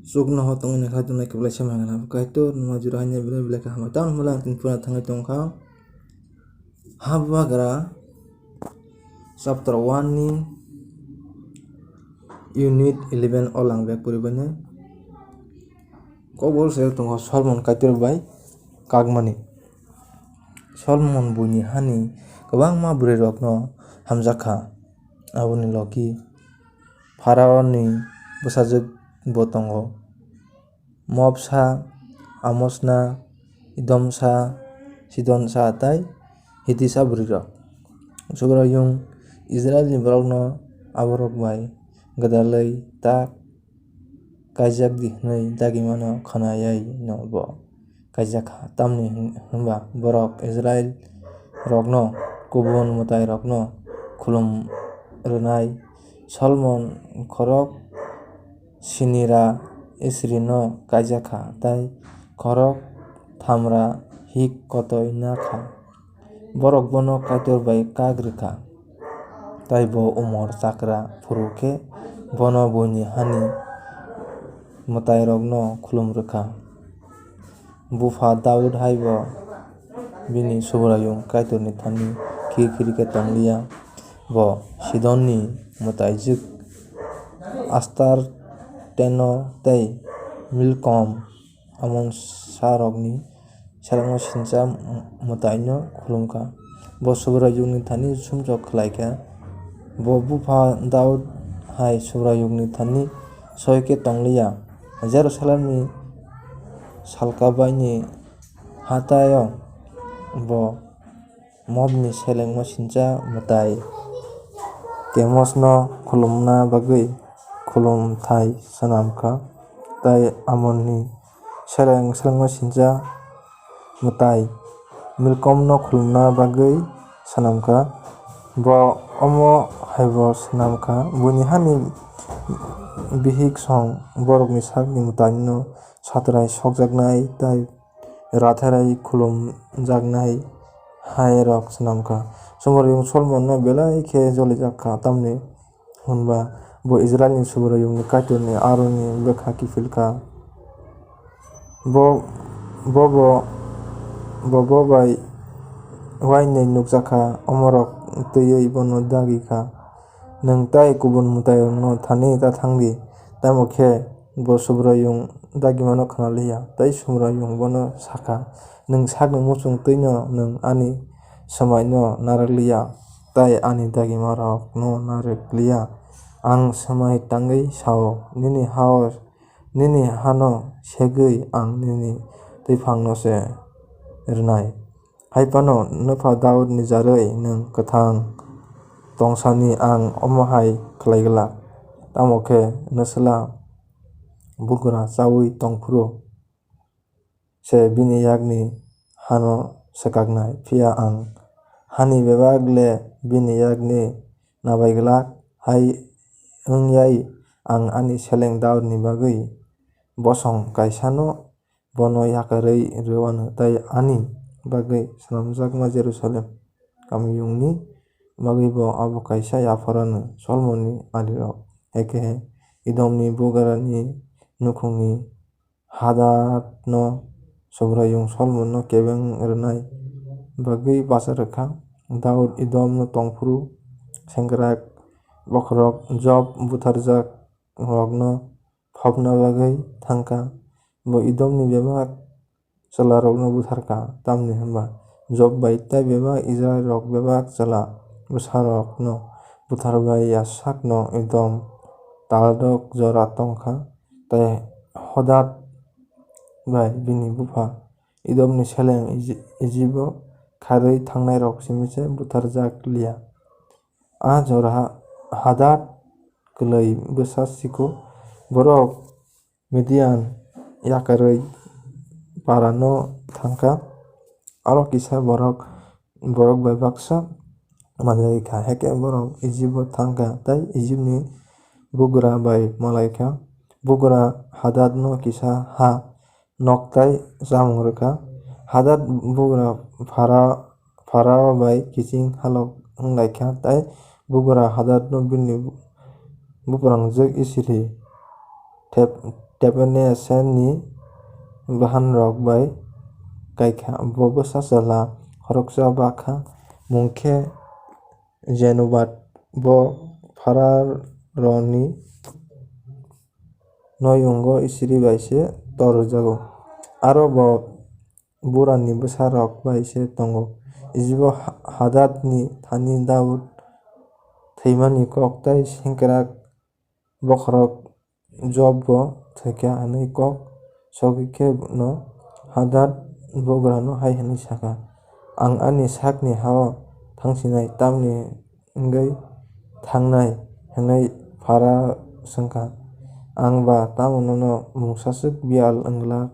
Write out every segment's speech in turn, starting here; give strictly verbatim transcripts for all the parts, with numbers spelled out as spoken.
Chuknoho tongwi naikha, dunai kwplai se mangana. Kaitor nwma jora haino belai belai khe hambai. Tamoni hwnba ang tini phano thangwi tongkha. Habagra chapter one ni unit eleven o lang bag poribainai. Kokborok se tongo Solomon Kaitor bai kakmani. Solomon buini hani kwbangma bwrwirokno hamjakha. Aboni logi Pharaoni bwsajwkbo tongo. Moabsa, Amosna, Edomsa, Sidonsa tei Hitisa bwrwirok. Subraiyung Israilni borokno aborok bai gwdalwi ta kaijak di hwnwi dagimano khna yaino bo kaijak kha. Tamni hwn ba borok Israilrokno kubun mwtairokno khulum rwnai. Solomon khorok sinira Asherano kaijak kha, tei khorok thamra hik kotoi na kha. Borok bono Kaitor bai kak rw kha, tei bo umor chakra phuru khe bono buini hani mwtairokno khulum rw kha. Bupha Daud hai bo bini Subraiyung Kaitorni thani khir khir khe tong liya. Bo Sidonni mwtaijwk Astarteno tei Milkom, Amonsarokni selengno sincha mwtaino khulum kha. Bo Subraiyungni thani sumsok khlai kha. Bo bupha Daud hai Subraiyungni thani soi khe tong liya. Jerusalemni salkabaini hataio bo Moabni selengno sincha mwtai Kemosno khulumna bagwi khulumthai swnam kha, tei Amonni seleng selengno sincha mwtai Milkomno khulumna bagwi swnam kha. Bo omo hai bo swnam kha, buini hani bihik song borokni sakni mwtaino satrai sokjaknai tei ratharai khulumjaknai hai rok swnam kha. Subraiyung Solomonno belai khe jolijak kha, tamni hwn ba bo Israilni Subraiyungni Kaitorni aroni bwkha kiphil kha. Bo, bo, bo, bo, bo bai uainwi nukjak kha, omorok twiwi bono dagi kha. Nwng tai kubun mwtairokno thani ta thang di, tamo khe bo Subraiyung dagimano khna liya. Tei Subraiyung bono sa kha, "Nwng sakni muchung twi'-no nwng ani swmaino narwk liya, tei ani dagimarokno narwk liya. Ang swmai tangwi sa-o, nini ha-o, nini hano segwi ang nini twiphangno se rwnai." Hai phano nwpha Daudni jarwi nwng kwthang tongsani ang omo hai khlai glak, tamo khe nwsla bugra chaui tong phuru se bini yakni hano swkaknai, phiya ang hani bebak le bini yakni nabai glak. Hai wng yai ang ani seleng Daudni bagwi bosong kaisano bono yakarwi rw anw, tei ani bagwi swnamjakma Jerusalem kamiyungni bagwibo abo kaisa yaphar anw. Solomonni alirok. Hakhe Edomni bugrani nukhungni Hadadno Subraiyung Solomonno kebeng rwnai bagwi bacha rw kha. Daud Edomno tong phuru sengkrak bokhorok Joab butharjakrokno phobna bagwi thang kha. Bo Edomni bebak chwlarokno buthar kha, tamni hwn ba Joab bai tei bebak Israilrok bebak chwla bwsarokno buthar bai ya sakno Edom taldok jora tong kha, tei Hadad bai bini bupha Edomni seleng Iji-, Ijibo kharwi thangnairok simi se butharjak liya. A jora Hadad kwlwi bwsa siko, borok Midian yakarwi Parano thang kha. Aro kisa borok, borok bai baksa manjagwi kha. Hakhe borok Ijibo thang kha tei Ijipni bugra bai malai kha. Bugra Hadadno kisa ha nok tei chamung rw kha. Hadad bugra Phara-, Pharao bai kiching halok wng lai kha, tei bugra Hadadno bini buprangjwk Isiri thep-, Tepeneserni bahanrok bai kai kha. Bo bwsa chwla khoroksa ba kha, mung khe Jenubad. Bo phararoni noyungo Isiri bai se tor rwjago. Aro bo Burani bwsarok bai se tongo. Ijibo Ha-, Hadadni thani Daud thwimani kok tei sengkrak bokhorok Job bo thwikha hwnwi kok sogwi khe no Hadad bugrano hai hwnwi sakha, "Ang ani sakni ha-o thangsinai, tamni wngwi thangnai?" hwnwi Phara swngkha. "Ang ba tamo nono mungsaswk biyal wng glak?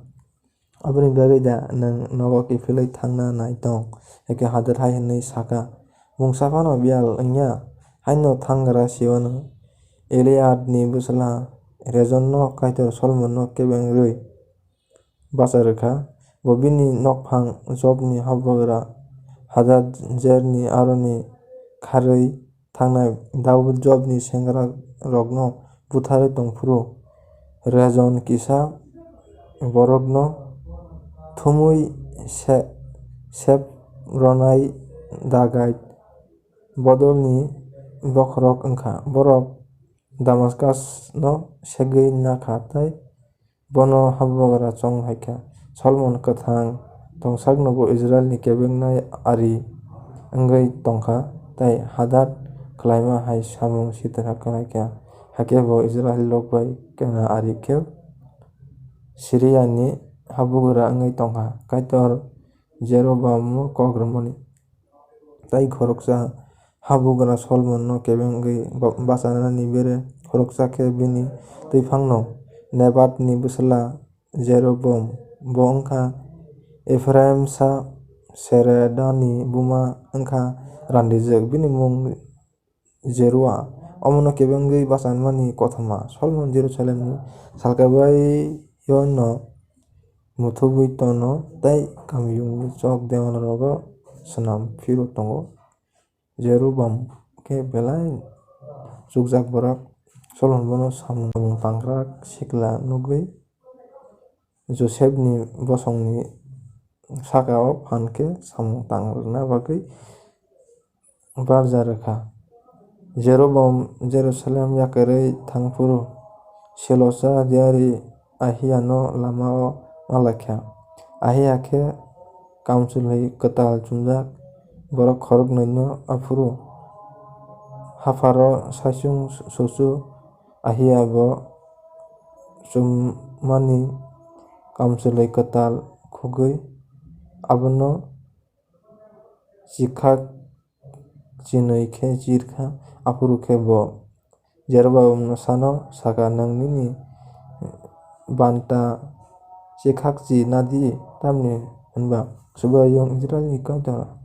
Aboni bagwi da nwng nogo kiphilwi thangna nai tong?" Hakhe Hadad hai hwnwi sakha, "Mungsa phano biyal wngya, haino thanggra siwano." Eliadni bwsla Rejonno Kaitor Solomonno kebeng rwui bacha rwkha. Bo bini nokphang Jobni habugra Hadadejerni aroni kharwi thangnai Daud Jobni sengkrakrokno butharwi tongphuru, Rejon kisa borokno thumwi Se-, Sep ronai Dagait bodolni bokhorok wngkha. Borok Damaskasno segwi nakha tei bono habugra chong hai kha. Solomon kwthang tongsakno bo Israilni kebengnai ari wngwi tongkha, tei Hadad khlaima hai samung sitra khlai kha. Hakhe bo Israilrok bai kena ari khe Siriani habugra wngwi tongkha. Kaitor Jeroboamno kok rwmani. Tai khoroksa habugra Solomonno kebengwi ba-, bachanani bere khoroksa khe bini twiphangno Nebatni bwsla Jeroboam, bo wngkha Ephraimsa Seredani buma wngkha randijwk, bini mung Jeroa. Omono kebengwi bachanmani kothoma Solomon Jerusalemni salkabaio no muthubwi tono tei kamiyungni chok dewalrogo swnam phirwi tongo. Jeroboam khe belai chukjak borok. Solomon bono samung tangkrak sikla nugwi Josepni bosongni saka-o phan khe samung tang rwna bagwi barja rwkha. Jeroboam Jerusalem yakarwi thang phuru Selosa diyari Ahiano lama-o ma lai kha. Ahia khe kamchwlwi kwtal chumjak borok khoroknwino aphuru hapharo saichung sochu Ahia bo chummani kamchwlwi kwtal khugwi abono chikhak chinwi khe chirkha. Aphuru khe bo Jeroboamno sano sakha, "Nwng nini banta chikhak chi nadi, tamni hwnba Subraiyung Israilni Kaitor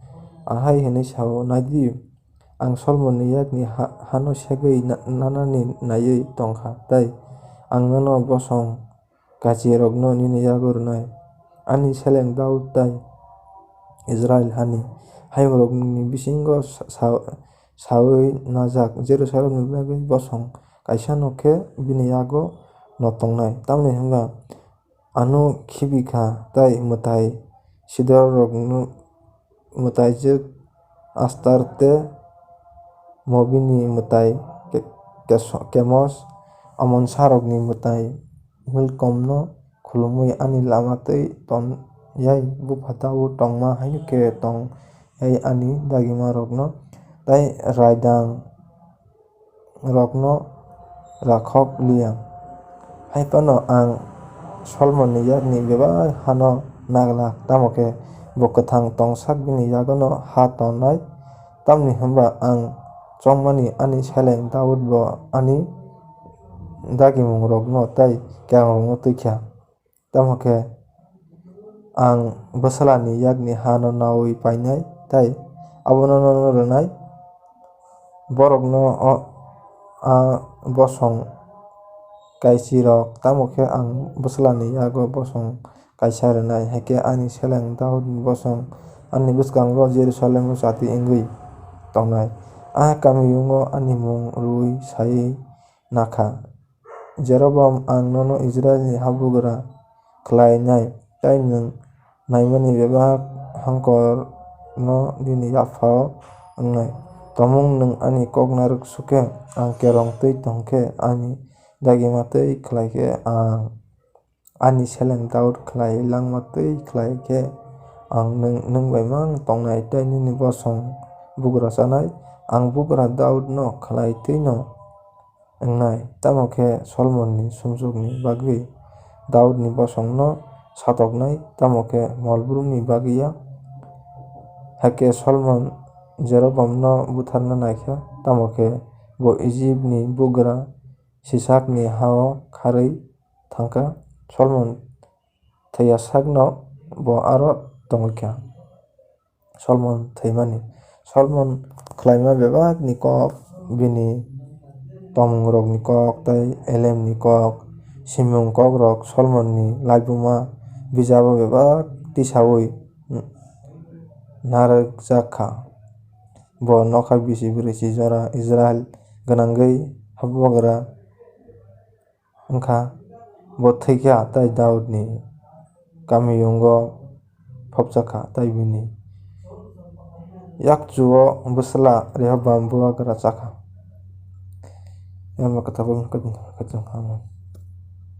ahai hwnwi sao, 'Naidi, ang Solomonni yakni ha-, hano segwi na-, nanani naiwi tongkha, tei ang nono bosong kachirokno nini yago rwnai. Ani seleng Daud tei Israil hani hayungrokni bisingo sa-, sa-, saui najak Jerusalemni bagwi bosong kaisano khe bini yago no tongnai. Tamni hwnba ano khibi kha tei mwtai Sidorrokno mwtaijwk Astar tei Mobini mwtai Ke-, Keso-, Kemos, Amonsarokni mwtai Milkomno khulumwi ani lama twi ton yai, bupha Daud tongma hai khe tong yai ani dagimarokno tei raidang rokno rakhok liya. Hai phano ang Solomonni yakni bebak hano naglak, tamo khe bo kwthang tongsak bini yagono ha tongnai. Tamni hwnba ang chongmani ani seleng Daud bo ani dagimungrokno tei kerongrokno twi kha. Tamo khe ang bwslani yakni hano naui painai tei abono nono rwnai. Borokno o, a bosong kaisirok, tamo khe ang bwslani yago bosong kaisa rwnai, hakhe ani seleng Daudni bosong ani bwskango Jerusalemo chati wngwi tongnai. A kamiyungo ani mung rwui saiwi nakha. Jeroboam, ang nono Israilni habugra khlainai, tei nwng naimani bebak hangkorno nini yapha-o wngnai. Tomung nwng ani kok narwk su khe, ang kerong tẃi tong khe, ani dagima tẃi khlai khe, ang ani seleng Daud khlai langma tẃi khlai khe, ang nwng, nwng bai mang tongnai tei nini bosong bugra chánai. Ang bugra Daudno khlai tẃi’-no wngnai, tamo khe Solomonni sumsokni bagwi Daudni bosongno satoknai, tamo khe mol brúmni bagwi ya. Hakhe Solomon Jeroboamno butharna nai kha, tamo khe bo Ijipni bugra Sisakni ha-o khárwi tháng kha. Solomon thwi ya sakno bo aro tongwi kha. Solomon thwimani. Solomon khlaima bebakni kók, bini tongmungrokni kók tei elemni kók, simung kókrok Solomonni Laibuma Bijabo bebak tisaui narwkjak kha. Bo nokha bisi brwichi jora Israil gwnangwi habugra wng kha. Bo thwi kha tei Daudni kamiyungo phobjak kha tei bini yakchu-o bwsla Rehoboam bubagra chá kha. Yama kwthar